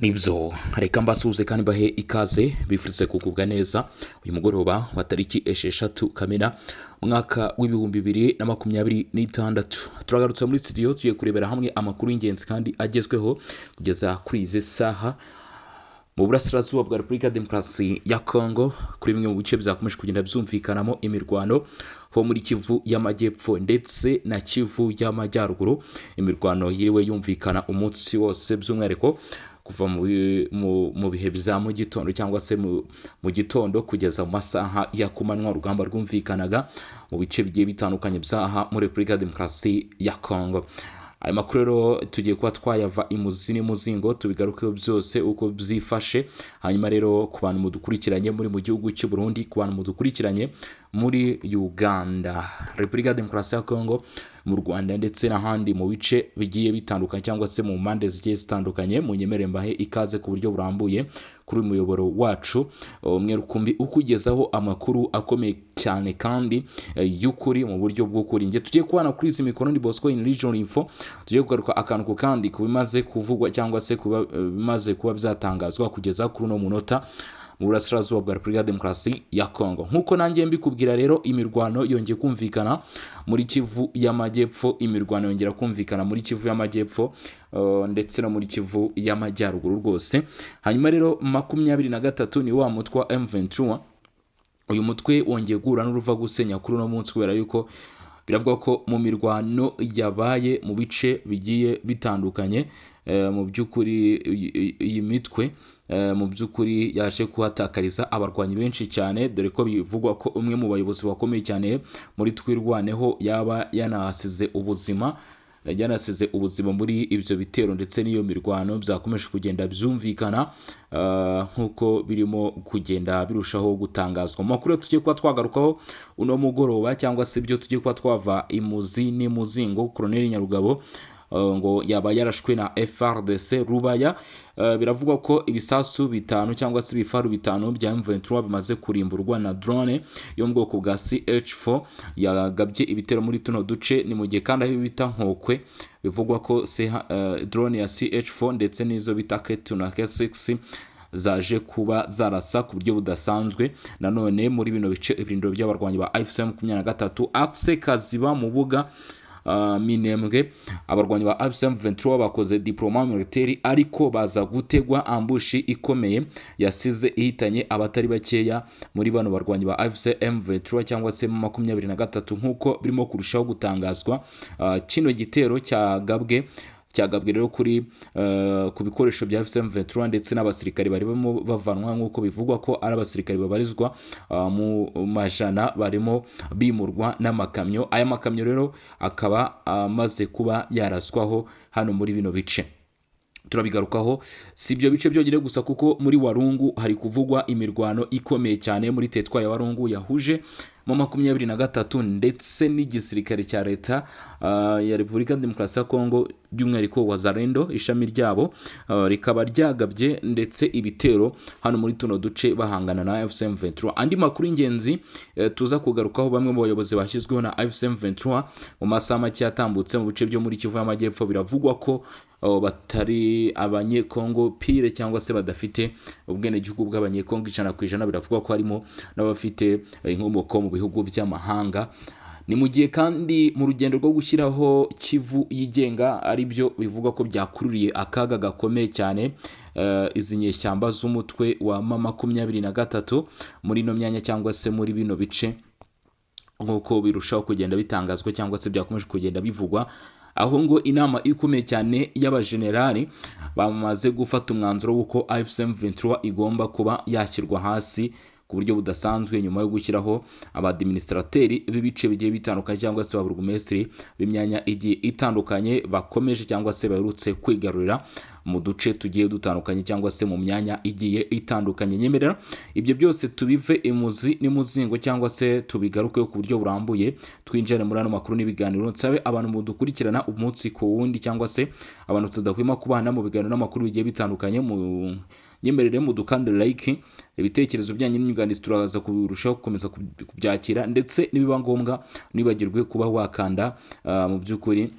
Nibyo, reka mbasuhuze kandi bahe ikaze, bifurize kugubwa neza uyu mugoroba wa tariki 6 Kamena umwaka w'2026. Turagarutse muri studio, tugiye kurebera hamwe amakuru y'ingenzi kandi agezweho kugeza kuri izi saha mu burasirazuba bwa Repubulika ya Demokarasi ya Kongo, kuri bimwe mu bice byakomeje kugenda byumvikanamo imirwano ho muri Kivu y'Amajyepfo ndetse na Kivu y'Amajyaruguru. Imirwano yiriwe yumvikana umunsi wose, by'umwihariko kuva mu bihe bya mu gitondo cyangwa se mu gitondo kugeza mu masaha ya kumanywa. Urugamba rwumvikanaga mu bice bigiye bitandukanye byaha muri Repubulika ya Demokarasi ya Kongo. Aya makuru rero tugiye kuba twayava imuzi n'imuzingo, tubigarukeho byose uko byifashe. Hanyuma rero, ku bantu mudukurikiranye muri mu gihugu cy'u Burundi, ku bantu mudukurikiranye muri Uganda, Repubulika ya Demokarasi ya Kongo, mu Rwanda ndetse n'ahandi mu bice bigiye bitandukanye cyangwa se mu mpande zigiye zitandukanye, munyemerere mbahe ikaze ku buryo burambuye kuri uyu muyoboro wacu umwe rukumbi ukugezaho amakuru akomeye cyane kandi y'ukuri mu buryo bw'ukuri. Njye tugiye kubana kuri izi mikoro ni Bosco in Region Info. Tugiye kugaruka akantu ku kandi ku bimaze kuvugwa cyangwa se kuba bimaze kuba byatangazwa kugeza kuri uno munota mu burasirazuba bwa Repubulika ya Demokarasi ya Kongo. Nk'uko nanjye mbikubwira rero, imirwano yongeye kumvikana muri Kivu y'Amajyepfo, imirwano yongera kumvikana muri Kivu y'Amajyepfo ndetse no muri Kivu y'Amajyaruguru rwose. Hanyuma rero, 23 ni wa mutwe wa M23. Uyu mutwe wongeye guhura n'uruva gusenya kuri uno munsi, kubera yuko biravuga ko mu mirwano yabaye mu bice bigiye bitandukanye, mu by'ukuri iyi mitwe mu by'ukuri yaje kuhatakariza abarwanyi benshi cyane, dore ko bivugwa ko umwe mu bayobozi bakomeye cyane muri Twirwaneho yaba yanasize ubuzima muri ibyo bitero ndetse n'iyo mirwano byakomeje kugenda byumvikana, nk'uko birimo kugenda birushaho gutangazwa mu makuru tugiye kuba twagarukaho uno mugoroba, cyangwa se ibyo tugiye kuba twava imuzi n'imuzingo. Colonel Nyarugabo ngo yaba yarashwe na FARDC Rubaya. Biravugwa ko ibisasu bitanu cyangwa se ibifaru bitanu bya M23 bimaze kurimburwa na drone yo mu bwoko bwa CH4 yagabye ibitero muri tuno duce. Ni mu gihe kandi aho bita Nkokwe bivugwa ko drone ya CH4 ndetse n'izo bita K2 na K6 zaje kuba zarasa ku buryo budasanzwe nanone muri bino bice ibirindiro by'abarwanyi ba AFC 23, axe Kaziba mu Buga, Minembwe. Abarwanyi ba AFC M23 bakoze déploiement militaire, ariko baza gutegwa ambush ikomeye yasize ihitanye abatari bakeya muri bano barwanyi ba AFC M23 cyangwa se 23, nk'uko birimo kurushaho gutangazwa. Kino gitero cyagabwe rero ku bikoresho bya AFC M23 ndetse n'abasirikare barimo bavanwa, nk'uko bivugwa ko ari abasirikare babarizwa mu majana barimo bimurwa n'amakamyo. Aya makamyo rero akaba amaze kuba yaraswaho hano muri bino bice, turabigarukaho. Si ibyo bice byonyine gusa, kuko muri Warungu hari kuvugwa imirwano ikomeye cyane muri teritwari ya Warungu yahuje mu 23 ndetse n'igisirikare cya leta ya Repubulika ya Demokarasi ya Kongo, by'umwihariko Wazalendo ishami ryabo, rikaba ryagabye ndetse ibitero hano muri tuno duce bahangana na AFC M23. Andi makuru y'ingenzi tuza kugarukaho: bamwe mu bayobozi bashyizweho na AFC M23 mu masaha make yatambutse mu bice byo muri Kivu y'Amajyepfo biravugwa ko batari Abanyekongo pure cyangwa se badafite ubwenegihugu bw'Abanyekongo 100%. Biravugwa ko harimo n'abafite inkomoko mu bihugu by'amahanga. Ni mu gihe kandi mu rugendo rwo gushyiraho Kivu yigenga, ari byo bivugwa ko byakururiye akaga gakomeye cyane izi nyeshyamba z'umutwe wa M23 muri ino myanya cyangwa se muri bino bice, nk'uko birushaho kugenda bitangazwa cyangwa se byakomeje kugenda bivugwa, aho ngo inama ikomeye cyane y'abajenerali bamaze gufata umwanzuro w'uko AFC M23 igomba kuba yashyirwa hasi ku buryo budasanzwe, nyuma yo gushyiraho abadiminisitrateri b'ibice bigiye bitandukanye cyangwa se ba burugumesitiri b'imyanya igiye itandukanye bakomeje cyangwa se baherutse kwigarurira mu duce tugiye dutandukanye cyangwa se mu myanya igiye itandukanye. Nyemerera ibyo byose tubive imuzi n'imuzingo cyangwa se tubigarukeho ku buryo burambuye, twinjire muri ano makuru n'ibiganiro. Nsabe abantu mudukurikirana umunsi ku wundi cyangwa se abantu tudahwema kubana mu biganiro n'amakuru bigiye bitandukanye, mu nyemerere mudukande like. Ibitekerezo byanyu n'inyunganizi turaza kurushaho gukomeza kubyakira, ndetse nibiba ngombwa nibagirwe kuba wakanda mu by'ukuri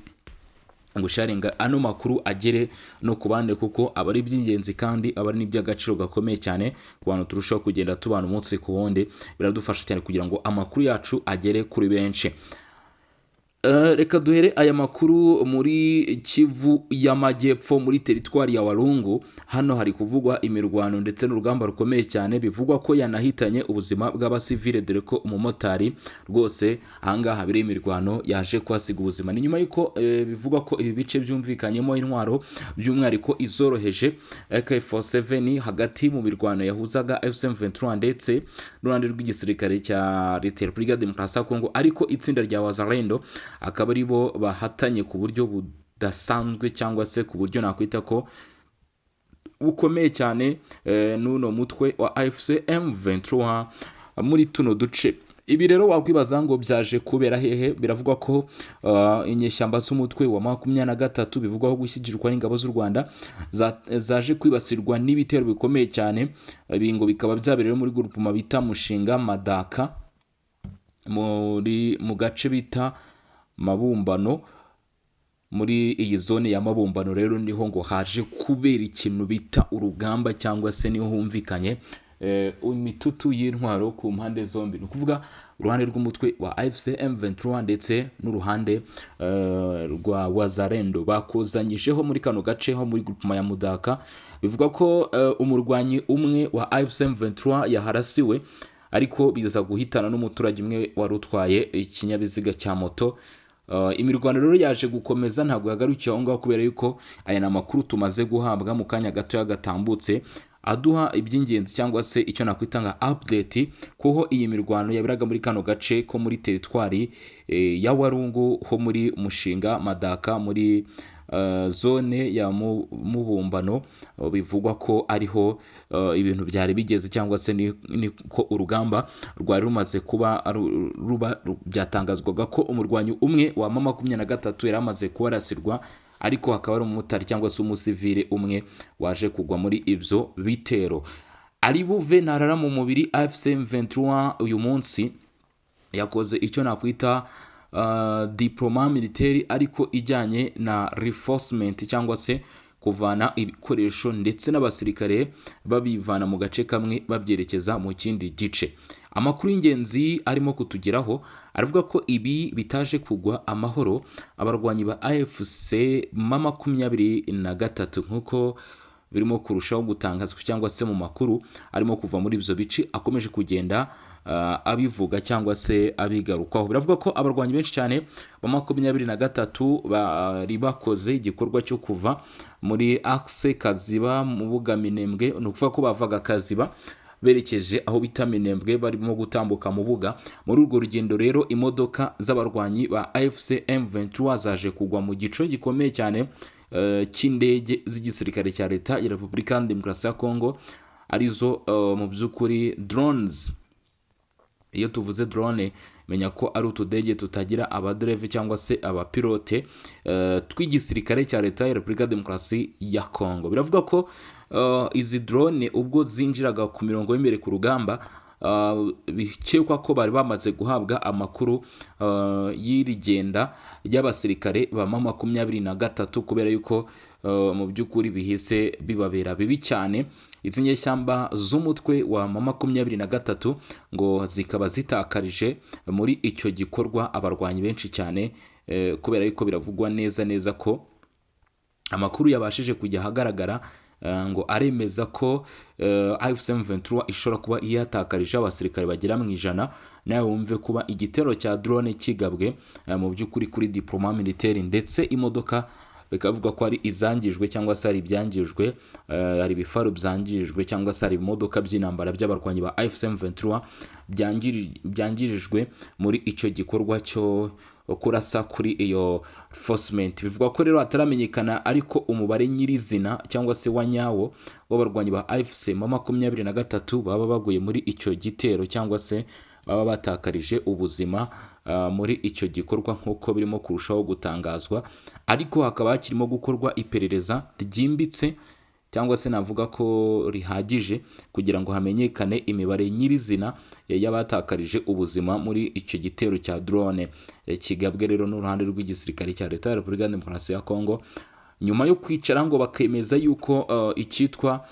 Gusharinga ano makuru agere no ku bandi, kuko aba ari iby'ingenzi kandi aba ari n'iby'agaciro gakomeye cyane ku bantu turushaho kugenda tubana umunsi ku wundi. Biradufasha cyane kugira ngo amakuru yacu agere kuri benshi. Reka duhere aya makuru muri Kivu y'Amajyepfo, muri teritwari ya Walungu. Hano hari kuvugwa imirwano ndetse n'urugamba rukomeye cyane, bivugwa ko yanahitanye ubuzima bw'abasivile, dore ko umumotari rwose ahangaha habereye imirwano yaje kuhasiga ubuzima. Ni nyuma y'uko bivugwa ko ibi bice byumvikanyemo intwaro, by'umwihariko izoroheje AK47, hagati mu mirwano yahuzaga AFC M23 ndetse n'uruhande rw'igisirikare cya Leta ya Repubulika ya Demokarasi ya Kongo, ariko itsinda rya Wazalendo akaba ari bo bahatanye ku buryo budasanzwe, cyangwa se ku buryo nakwita ko bukomeye cyane, n'uno mutwe wa AFC M23 muri tuno duce. Ibi rero wakwibaza ngo byaje kubera hehe? Biravugwa ko inyeshyamba z'umutwe wa 23, bivugwaho gushyigikirwa n'ingabo z'u Rwanda, zaje kwibasirwa n'ibitero bikomeye cyane. Ibi ngo bikaba byabereye muri groupement bita Mushinga Madaka, muri mu gace bita Mabumbano. Muri iyi zone ya Mabumbano rero niho ngo haje kubera ikintu bita urugamba, cyangwa se niho humvikanye imitutu y'intwaro ku mpande zombi, ni ukuvuga uruhande rw'umutwe wa AFC M23 ndetse n'uruhande rwa Wazalendo bakozanyijeho muri kano gace ho muri groupement ya Mudaka. Bivuga ko umurwanyi umwe wa AFC M23 yaharasiwe, ariko biza guhitana n'umuturage umwe wari utwaye ikinyabiziga cya moto. Imirwano rero yaje gukomeza, ntabwo yagarukiye aho ngaho, kubera yuko aya ni amakuru tumaze guhabwa mu kanya gatoya gatambutse, aduha iby'ingenzi cyangwa se icyo nakwita nka update kuho iyi mirwano yaberaga muri kano gace ko muri teritwari ya Walungu, ho muri Mushinga Madaka, muri zone ya Mubumbano. Bivugwa ko ariho ibintu byari bigeze, cyangwa se niko urugamba rwari rumaze kuba ruba. Byatangazwaga ko umurwanyi umwe wa M23 yari amaze kubarasirwa, ariko hakaba ari umumotari cyangwa se umusivile umwe waje kugwa muri ibyo bitero. Ari buve ntarara mu mubiri. AFC M23 uyu munsi yakoze icyo nakwita déploiement militaire, ariko ijyanye na reinforcement, cyangwa se kuvana ibikoresho ndetse n'abasirikare, babivana mu gace kamwe babyerekeza mu kindi gice. Amakuru y'ingenzi arimo kutugeraho aravuga ko ibi bitaje kugwa amahoro abarwanyi ba AFC M23, nk'uko birimo kurushaho gutangazwa, cyangwa se mu makuru arimo kuva muri ibyo bice akomeje kugenda abivuga cyangwa se abigarukaho. Biravuga ko abarwanyi benshi cyane ba 23 bari bakoze igikorwa cyo kuva muri axe Kaziba mu Buga Minembwe, ni ukuvuga ko bavaga Kaziba berekeje aho bita Minembwe, barimo gutambuka mu Buga. Muri urwo rugendo rero, imodoka z'abarwanyi ba AFC M23 zaje kugwa mu gico gikomeye cyane cy'indege z'igisirikare cya Leta ya Repubulika ya Demokarasi ya Kongo, arizo mu by'ukuri drones. Iyo tuvuze drone, menya ko ari utudege tutagira abadereve cyangwa se abapilote tw'igisirikare cya Leta ya Repubulika ya Demokarasi ya Kongo. Biravuga ko izi drone ubwo zinjiraga ku mirongo y'imbere ku rugamba, bikekwa ko bari bamaze guhabwa amakuru y'iri genda ry'abasirikare ba M23, kubera yuko mu by'ukuri bihise bibabera bibi cyane. Izi nyeshyamba z'umutwe wa M23 ngo zikaba zitakarije muri icyo gikorwa abarwanyi benshi cyane, kubera yuko biravugwa neza neza ko amakuru yabashije kujya ahagaragara ngo aremeza ko AFC M23 ishobora kuba yatakarije abasirikare bagera mu 100. Nawe wumve kuba igitero cya drone kigabwe mu by'ukuri kuri déploiement militaire, ndetse imodoka bikavuga ko hari izangijwe cyangwa se hari ibyangijwe, hari ibifaru byangijwe, cyangwa se hari ibimodoka by'intambara by'abarwanyi ba AFC M23 byangirijwe muri icyo gikorwa cyo kurasa kuri iyo reinforcement. Bivugwa ko rero hataramenyekana ariko umubare nyirizina cyangwa se wa nyawo w'abarwanyi ba AFC M23 baba baguye muri icyo gitero, cyangwa se baba batakarije ubuzima muri icyo gikorwa, nk'uko birimo kurushaho gutangazwa, ariko hakaba hakirimo gukorwa iperereza ryimbitse. cyangwa se navuga ko rihagije kugira ngo hamenyekane imibare nyirizina y'abatakarije ubuzima muri icyo gitero cya drone kigabwe rero n'uruhande rw'igisirikare cya Leta ya Repubulika ya Demokarasi ya Kongo, nyuma yo kwicara ngo bakemeza yuko icyitwa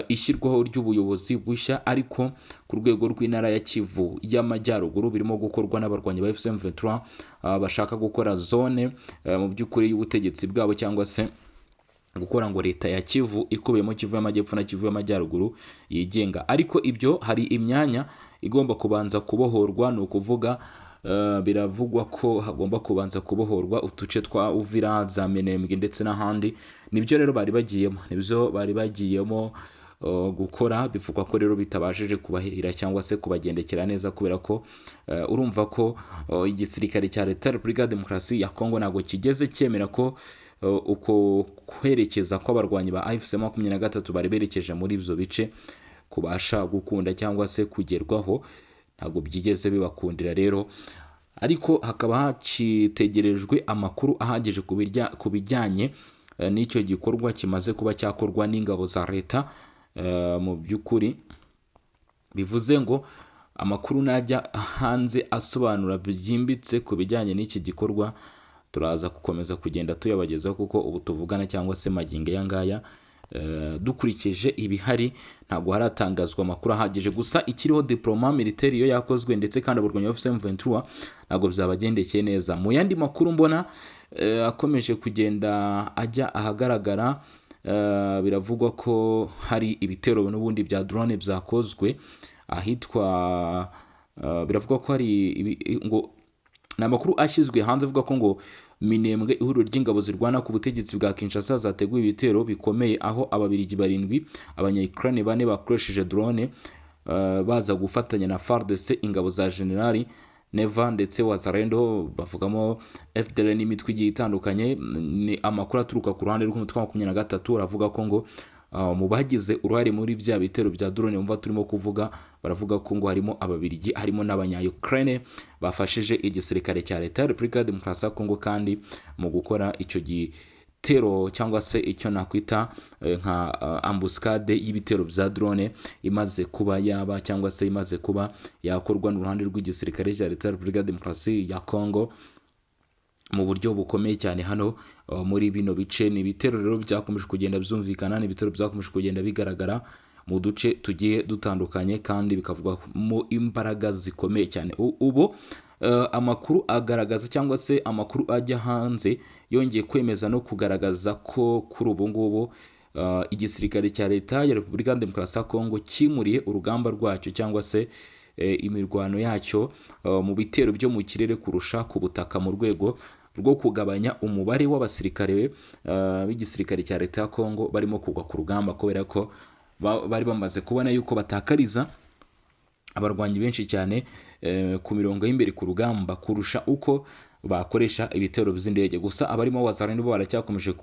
ishyirwaho ry'ubuyobozi bushya ariko ku rwego rw'intara ya Kivu y'Amajyaruguru birimo gukorwa n'abarwanyi ba AFC M23, bashaka gukora zone mu by'ukuri y'ubutegetsi bwabo, cyangwa se gukora ngo leta ya Kivu ikubiyemo Kivu y'Amajyepfo na Kivu y'Amajyaruguru yigenga. Ariko ibyo hari imyanya igomba kubanza kubohorwa, ni ukuvuga biravugwa ko hagomba kubanza kubohorwa uduce twa Uvira, za Minembwe ndetse n'ahandi. Nibyo rero bari bagiyemo, nibyo bari bagiyemo gukora. Bivugwa ko rero bitabashije kubahira cyangwa se kubagendekera neza, kubera ko urumva ko igisirikare cya Leta ya Repubulika ya Demokarasi ya Kongo ntabwo kigeze cyemera ko uko kwerekeza kw'abarwanyi ba AFC 23 bari berekeje muri ibyo bice kubasha gukunda cyangwa se kugerwaho. Ntabwo byigeze bibakundira rero, ariko hakaba hakitegerejwe amakuru ahagije ku bijyanye n'icyo gikorwa kimaze kuba cyakorwa n'ingabo za leta. Mu by'ukuri bivuze ngo amakuru najya hanze asobanura byimbitse ku bijyanye n'iki gikorwa, turaza gukomeza kugenda tuyabagezaho, kuko ubu tuvugana cyangwa se magingo aya ngaya, dukurikije ibihari ntabwo haratangazwa amakuru ahagije. Gusa ikiriho, déploiement militaire iyo yakozwe, ndetse kandi abarwanyi ba AFC M23 ntabwo byabagendekeye neza. Mu yandi makuru mbona akomeje kugenda ajya ahagaragara, biravugwa ko hari ibitero n'ubundi bya drone byakozwe ahitwa, biravugwa ko hari ngo ni amakuru ashyizwe hanze avuga ko ngo Minembwe, ihuriro ry'ingabo zirwana ku butegetsi bwa Kinshasa zateguye ibitero bikomeye, aho Ababirigi 7, Abanya-Ukraine 4 bakoresheje drone, baza gufatanya na FARDC, ingabo za General Neva ndetse Wazalendo, bavugamo FDLR n'imitwe igiye itandukanye. Ni amakuru aturuka ku ruhande rw'umutwe wa 23, aravuga ko ngo mu bagize uruhare muri bya bitero bya drone wumva turimo kuvuga, baravuga ko ngo harimo Ababirigi, harimo n'Abanya-Ukraine bafashije igisirikare cya Leta ya Repubulika ya Demokarasi ya Kongo kandi mu gukora icyo gitero, cyangwa se icyo nakwita nka embuscade y'ibitero bya drone imaze kuba yaba cyangwa se imaze kuba yakorwa n'uruhande rw'igisirikare cya Leta ya Repubulika ya Demokarasi ya Kongo mu buryo bukomeye cyane hano muri bino bice. Ni ibitero rero byakomeje kugenda byumvikana, ni ibitero byakomeje kugenda bigaragara mu duce tugiye dutandukanye, kandi bikavugwamo imbaraga zikomeye cyane. Ubu amakuru agaragaza cyangwa se amakuru ajya hanze yongeye kwemeza no kugaragaza ko kuri ubu ngubu igisirikare cya Leta ya Repubulika ya Demokarasi ya Kongo kimuriye urugamba rwacyo cyangwa se imirwano yacyo mu bitero byo mu kirere kurusha ku butaka, mu rwego rwo kugabanya umubare w'abasirikare b'igisirikare cya Leta ya Kongo barimo kugwa ku rugamba, kubera ko bari bamaze kubona yuko batakariza abarwanyi benshi cyane ku mirongo y'imbere ku rugamba kurusha uko bakoresha ibitero by'indege. Gusa abarimo Wazalendo bo baracyakomeje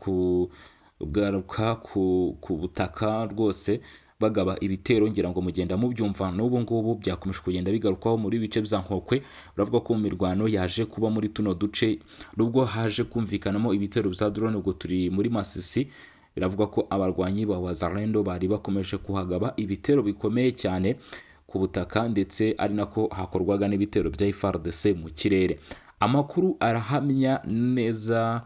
kugaruka ku butaka rwose, bagaba ibitero. Ngira ngo mugenda mubyumva, n'ubu ngubu byakomeje kugenda bigarukwaho muri bice bya Nkokwe. Baravuga ko mu mirwano yaje kuba muri tuno duce, nubwo haje kumvikanamo ibitero bya drone, ubwo turi muri Masisi, biravuga ko abarwanyi ba Wazalendo bari bakomeje kuhagaba ibitero bikomeye cyane ku butaka, ndetse ari nako hakorwaga n'ibitero bya FARDC mu kirere. Amakuru arahamya neza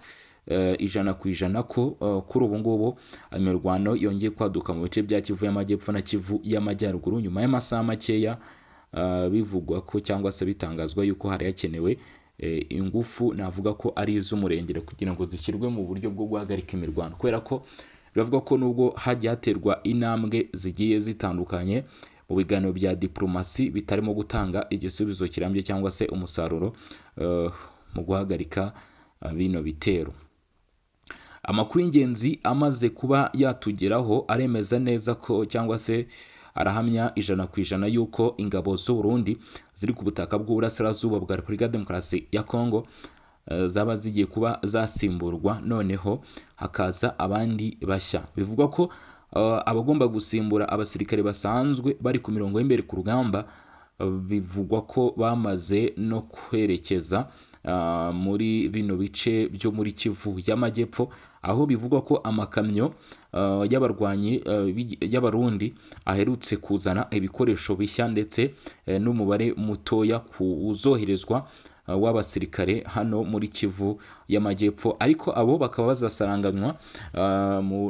100% ko kuri ubu ngubu imirwano yongeye kwaduka mu bice bya Kivu y'Amajyepfo na Kivu y'Amajyaruguru, nyuma y'amasaha makeya bivugwa ko cyangwa se bitangazwa yuko hari hakenewe ingufu navuga ko ari iz'umurengera kugira ngo zishyirwe mu buryo bwo guhagarika imirwano, kubera ko biravuga ko nubwo hagiye haterwa intambwe zigiye zitandukanye mu biganiro bya diplomasi, bitarimo gutanga igisubizo kirambye cyangwa se umusaruro mu guhagarika bino bitero. Amakuru y'ingenzi amaze kuba yatugeraho aremeza neza ko cyangwa se arahamya 100% yuko ingabo z'u Burundi ziri ku butaka bw'uburasirazuba bwa Repubulika ya Demokarasi ya Kongo zaba zigiye kuba zasimburwa, noneho hakaza abandi bashya. Bivugwa ko abagomba gusimbura abasirikare basanzwe bari ku mirongo y'imbere ku rugamba, bivugwa ko bamaze no kwerekeza muri bino bice byo muri Kivu y'Amajyepfo, aho bivugwa ko amakamyo y'abarwanyi y'Abarundi aherutse kuzana ibikoresho bishya ndetse n'umubare mutoya kuzoherezwa w'abasirikare hano muri Kivu y'Amajyepfo, ariko abo bakaba bazasaranganywa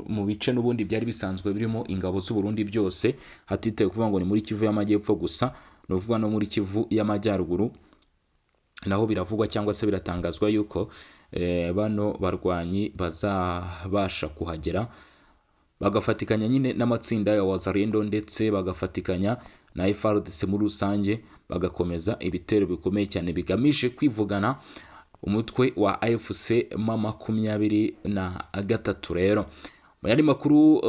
mu bice n'ubundi byari bisanzwe birimo ingabo z'u Burundi byose, hatitawe kuvuga ngo ni muri Kivu y'Amajyepfo gusa, ni ukuvuga no muri Kivu y'Amajyaruguru naho biravugwa cyangwa se biratangazwa yuko bano barwanyi bazabasha kuhagera bagafatikanya nyine n'amatsinda ya Wazalendo ndetse bagafatikanya na FARDC muri rusange, bagakomeza ibitero bikomeye cyane bigamije kwivugana umutwe wa AFC M23. Rero mu yandi makuru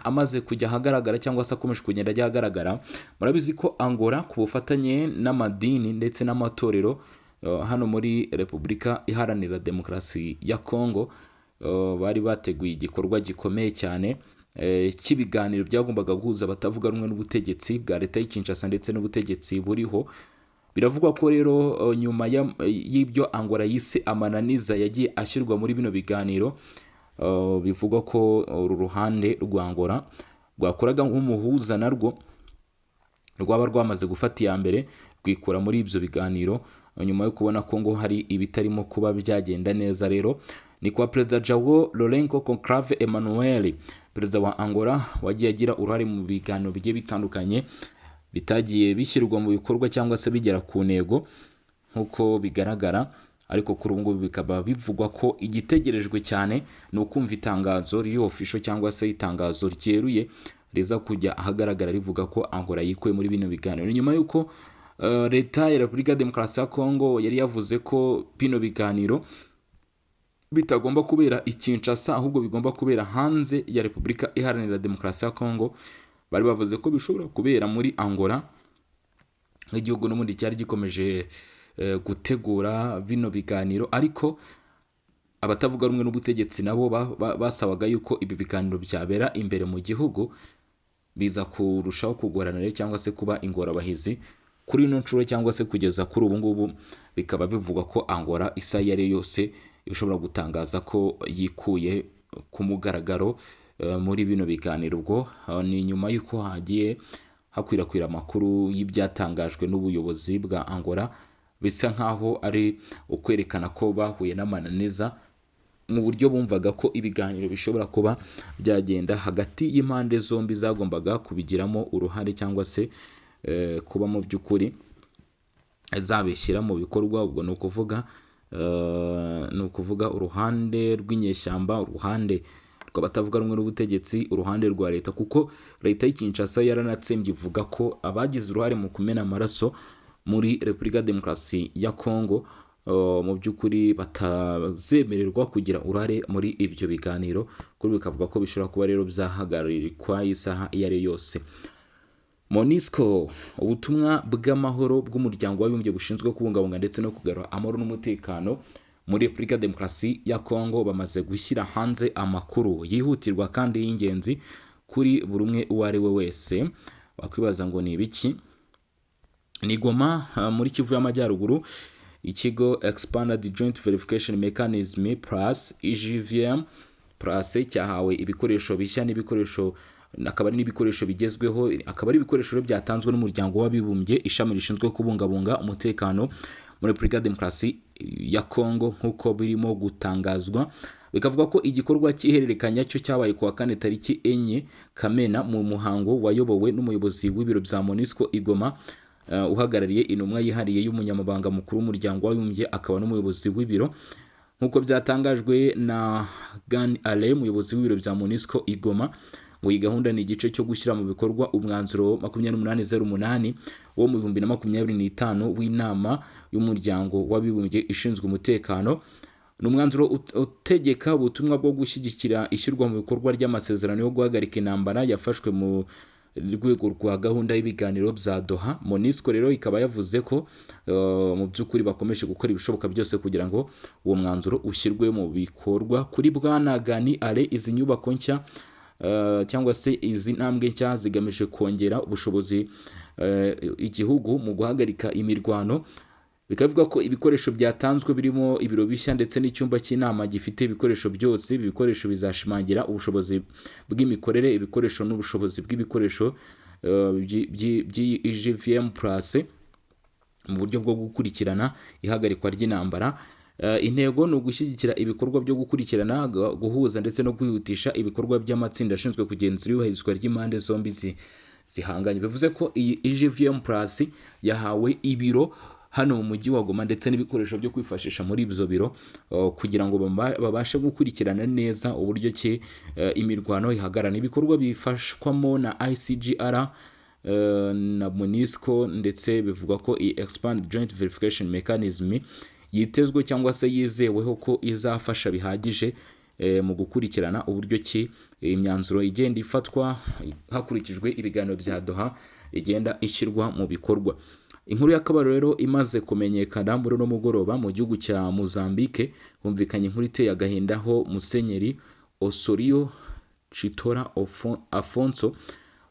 amaze kujya ahagaragara cyangwa se akomeje kugenda ajya ahagaragara, murabizi ko Angola ku bufatanye n'amadini ndetse n'amatorero hano muri Repubulika Iharanira Demokarasi ya Kongo bari bateguye igikorwa gikomeye cyane cy'ibiganiro byagombaga guhuza abatavuga rumwe n'ubutegetsi bwa leta y'i Kinshasa ndetse n'ubutegetsi buriho. Biravugwa ko rero nyuma y'ibyo Angola yise amananiza yagiye ashyirwa muri bino biganiro, bivugwa ko uru ruhande rwa Angola rwakoraga nk'umuhuza narwo rwaba rwamaze gufata iya mbere rwikura muri ibyo biganiro nyuma yo kubona ko ngo hari ibitarimo kuba byagenda neza. Rero ni kwa Perezida João Lourenço Conclave Emmanuel, perezida wa Angola, wagiye agira uruhare mu biganiro bigiye bitandukanye bitagiye bishyirwa mu bikorwa cyangwa se bigera ku ntego nk'uko bigaragara, ariko kuri ubu ngubu bikaba bivugwa ko igitegerejwe cyane ni ukumva itangazo riri official cyangwa se itangazo ryeruye riza kujya ahagaragara rivuga ko Angola yikuye muri bino biganiro. Ni nyuma y'uko leta ya Repubulika ya Demokarasi ya Kongo yari yavuze ko bino biganiro bitagomba kubera i Kinshasa ahubwo bigomba kubera hanze ya Repubulika Iharanira Demokarasi ya Kongo. Bari bavuze ko bishobora kubera muri Angola nk'igihugu n'ubundi cyari gikomeje gutegura bino biganiro, ariko abatavuga rumwe n'ubutegetsi nabo basabaga yuko ibi biganiro byabera imbere mu gihugu, biza kurushaho kugorana rero cyangwa se kuba ingorabahizi kuri ino nshuro cyangwa se kugeza kuri ubu ngubu bikaba bivugwa ko Angola isaha iyo ari yo yose ishobora gutangaza ko yikuye ku mugaragaro muri bino biganiro. Ubwo ni nyuma y'uko hagiye hakwirakwira amakuru y'ibyatangajwe n'ubuyobozi bwa Angola bisa nkaho ari ukwerekana ko bahuye n'amananiza mu buryo bumvaga ko ibiganiro bishobora kuba byagenda hagati y'impande zombi zagombaga kubigiramo uruhare cyangwa se kuba mu by'ukuri zabishyira mu bikorwa. Ubwo ni ukuvuga uruhande rw'inyeshyamba, uruhande rw'abatavuga rumwe n'ubutegetsi, uruhande rwa leta, kuko leta y'i Kinshasa yaranatsembye ivuga ko abagize uruhare mu kumena amaraso muri Repubulika ya Demokarasi ya Kongo mu by'ukuri batazemererwa kugira uruhare muri ibyo biganiro. Kuri bikavuga ko bishobora kuba rero byahagarikwa isaha iyo ari yo yose. MONUSCO, ubutumwa bw'amahoro bw'umuryango w'abibumbye bushinzwe kubungabunga ndetse no kugarura amahoro n'umutekano muri Repubulika ya Demokarasi ya Kongo, bamaze gushyira hanze amakuru yihutirwa kandi y'ingenzi kuri buri umwe uwo ari we wese. Wakwibaza ngo ni ibiki? Ni Goma muri Kivu y'Amajyaruguru, ikigo Expanded Joint Verification Mechanism Plus, EJVM Plus, cyahawe ibikoresho bishya n'ibikoresho akaba ari n'ibikoresho bigezweho, akaba ari ibikoresho rero byatanzwe n'umuryango w'abibumbye ishami rishinzwe kubungabunga umutekano muri Repubulika ya Demokarasi ya Kongo, nk'uko birimo gutangazwa. Bikavuga ko igikorwa cy'ihererekanya cyo cyabaye kuwa kane tariki 4 Kamena mu muhango wayobowe n'umuyobozi w'ibiro bya MONUSCO i Goma, uhagarariye intumwa yihariye y'umunyamabanga mukuru w'umuryango w'abibumbye akaba n'umuyobozi w'ibiro, nk'uko byatangajwe na Gan Ale, umuyobozi w'ibiro bya MONUSCO i Goma. Ngo iyi gahunda ni igice cyo gushyira mu bikorwa umwanzuro 2808 wo mu 2025 w'inama y'umuryango w'abibumbye ishinzwe umutekano. Ni umwanzuro utegeka ubutumwa bwo gushyigikira ishyirwa mu bikorwa ry'amasezerano yo guhagarika intambara yafashwe mu rwego rwa gahunda y'ibiganiro bya Doha. MONUSCO rero ikaba yavuze ko mu by'ukuri bakomeje gukora ibishoboka byose kugira ngo uwo mwanzuro ushyirwe mu bikorwa. Kuri Bwana Gani Ale, izi nyubako nshya cyangwa se izi ntambwe nshya zigamije kongera ubushobozi igihugu mu guhagarika imirwano. Bikaba bivuga ko ibikoresho byatanzwe birimo ibiro bishya ndetse n'icyumba cy'inama gifite ibikoresho byose. Ibi bikoresho bizashimangira ubushobozi bw'imikorere, ibikoresho n'ubushobozi bw'ibikoresho by'iyi IGVM Plus mu buryo bwo gukurikirana ihagarikwa ry'intambara. Intego ni ugushyigikira ibikorwa byo gukurikirana, guhuza ndetse no kwihutisha ibikorwa by'amatsinda ashinzwe kugenzura iyubahirizwa ry'impande zombi zihanganye. Bivuze ko iyi IGVM Plus yahawe ibiro hano mu mujyi wa Goma ndetse n'ibikoresho byo kwifashisha muri ibyo biro kugira ngo babashe gukurikirana neza uburyo ki imirwano ihagarara. Ibikorwa bifashwamo na ICGR na MONUSCO, ndetse bivugwa ko iyi Expand Joint Verification Mechanism yitezwe cyangwa se yizeweho ko izafasha bihagije mu gukurikirana uburyo ki imyanzuro igenda ifatwa hakurikijwe ibiganiro bya Doha igenda ishyirwa mu bikorwa. Inkuru y'akabaro rero imaze kumenyekana muri uno mugoroba, mu gihugu cya Mozambique humvikanye inkuru iteye agahinda, aho Musenyeri Osorio Chitora Afonso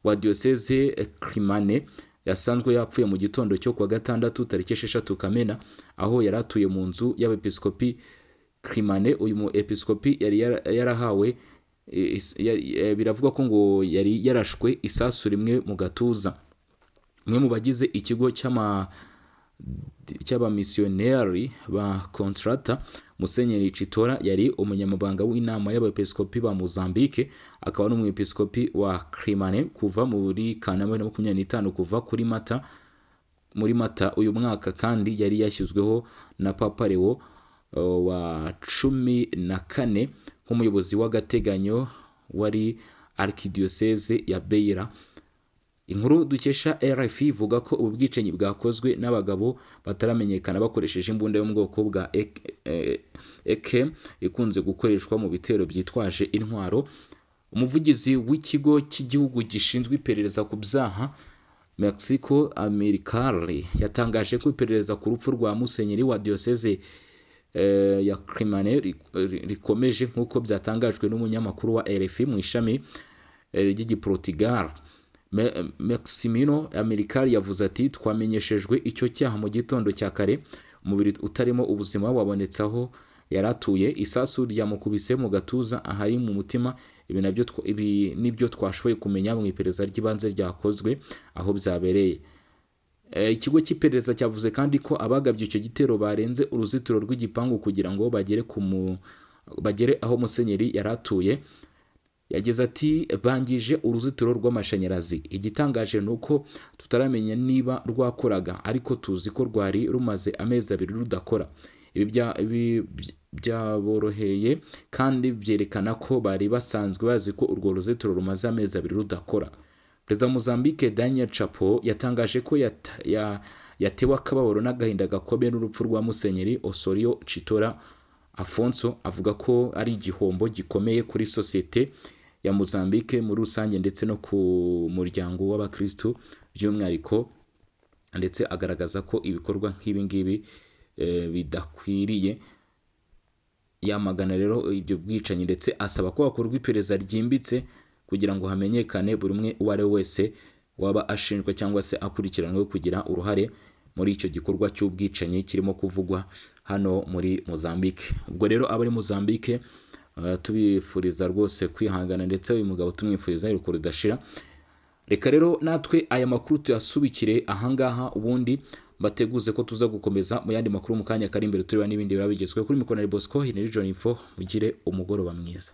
wa Diyoseze Quelimane yasanzwe yapfuye mu gitondo cyo kuwa gatandatu tariki 6 Kamena, aho yari atuye mu nzu y'abepiskopi Quelimane. Uyu mu episkopi yari yarahawe biravugwa ko ngo yari yarashwe isasu rimwe mu gatuza. Umwe mu bagize ikigo cy'abamisiyoneri ba Consolata, Musenyeri Chitora yari umunyamabanga w'inama y'abepiskopi ba Mozambique, akaba n'umwepiskopi wa Quelimane kuva muri Kanama 2025. Kuva kuri Mata, muri Mata uyu mwaka kandi yari yashyizweho na Papa Leo wa 14 nk'umuyobozi w'agateganyo wari Archdiocese ya Beira. Inkuru dukesha RFI ivuga ko ubu bwicanyi bwakozwe n'abagabo bataramenyekana bakoresheje imbunda yo mu bwoko bwa AK ikunze gukoreshwa mu bitero byitwaje intwaro. Umuvugizi w'ikigo cy'igihugu gishinzwe iperereza ku byaha, Mexico Americari, yatangaje ko iperereza ku rupfu rwa musenyeri wa diyoseze ya Quelimane rikomeje, nk'uko byatangajwe n'umunyamakuru wa RFI mu ishami ry'Igiportugal. Maximino Americari yavuze ati: "Twamenyeshejwe icyo cyaha mu gitondo cya kare. Umubiri utarimo ubuzima wabonetse aho yari atuye. Isasu ryamukubise mu gatuza ahari mu mutima. Ibi nabyo ibi nibyo twashoboye kumenya mu iperereza ry'ibanze ryakozwe aho byabereye." Ikigo cy'iperereza cyavuze kandi ko abagabye icyo gitero barenze uruzitiro rw'igipangu kugira ngo bagere aho musenyeri yari atuye. Yagize ati: "Bangije uruzitiro rw'amashanyarazi. Igitangaje ni uko tutaramenya niba rwakoraga, ariko tuzi ko rwari rumaze amezi 2 rudakora. Ibi byaboroheye kandi byerekana ko bari basanzwe bazi ko urwo ruzitiro rumaze amezi 2 rudakora." Perezida wa Mozambique Daniel Chapo yatangaje ko yatewe akababaro n'agahinda gakomeye n'urupfu rwa Musenyeri Osorio Chitora Afonso, avuga ko ari igihombo gikomeye kuri sosiyete ya Mozambique muri rusange ndetse no ku muryango w'abakristu by'umwihariko, ndetse agaragaza ko ibikorwa nk'ibi ngibi bidakwiriye. Yamagana rero ibyo bwicanyi ndetse asaba ko hakorwa iperereza ryimbitse kugira ngo hamenyekane buri umwe uwo ari we wese waba ashinjwa cyangwa se akurikiranweho kugira uruhare muri icyo gikorwa cy'ubwicanyi kirimo kuvugwa hano muri Mozambique. Ubwo rero abari Mozambique tubifuriza rwose kwihangana, ndetse uyu mugabo tumwifuriza iruhuko ridashira. Reka rero natwe aya makuru tuyasubikire ahangaha, ubundi bateguze ko tuza gukomeza mu yandi makuru mu kanya kari imbere, tureba n'ibindi biba bigezweho. Kuri mikoro na Bosco Region Info, mugire umugoroba mwiza.